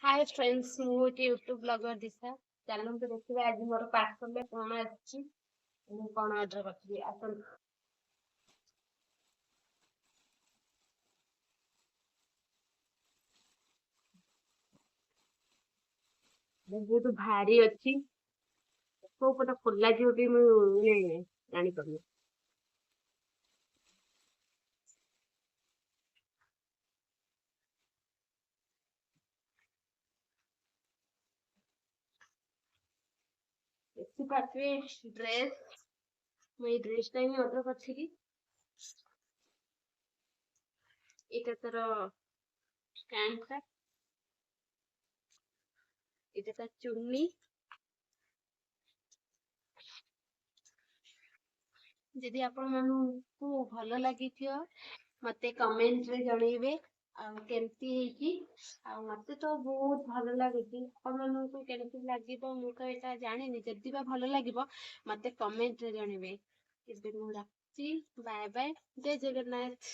ହାଏ friends, ମୁଁ ହେଉଛି YouTube blogger ଦିଶା। ଚାଲନ୍ତୁ ଦେଖିବା ଆଜି ମୋର ପାର୍ସଲରେ କ'ଣ ଆସିଛି, ମୁଁ କ'ଣ ଅର୍ଡ଼ର କରିଥିଲି। ଆସନ୍ତୁ। ବହୁତ ଭାରି ଅଛି, କୋଉ ପଟ ଖୋଲା ଯିବ ବି ମୁଁ ମାନେ ଜାଣିପାରୁନି। ଦେଖିପାରୁଥିବେ ଡ୍ରେସ୍, ମୁଁ ଏଇ ଡ୍ରେସଟା ହିଁ ଅର୍ଡ଼ର କରିଥିଲି। ଏଇଟା ତାର ପ୍ୟାଣ୍ଟଟା, ଏଇଟା ତାର ଚୁନି। ଯଦି ଆପଣମାନଙ୍କୁ ଭଲ ଲାଗିଥିବ ମତେ କମେଣ୍ଟରେ ଜଣେଇବେ ଆଉ କେମିତି ହେଇଛି। ଆଉ ମତେ ତ ବହୁତ ଭଲ ଲାଗୁଛି, ଆପଣମାନଙ୍କୁ କେମିତି ଲାଗିବ ମୁଁ ତ ଏଇଟା ଜାଣିନି। ଯଦି ବା ଭଲ ଲାଗିବ ମତେ କମେଣ୍ଟରେ ଜଣେଇବେ। ଏବେ ମୁଁ ରଖୁଛି, ବାଏ ବାଏ, ଜୟ ଜଗନ୍ନାଥ।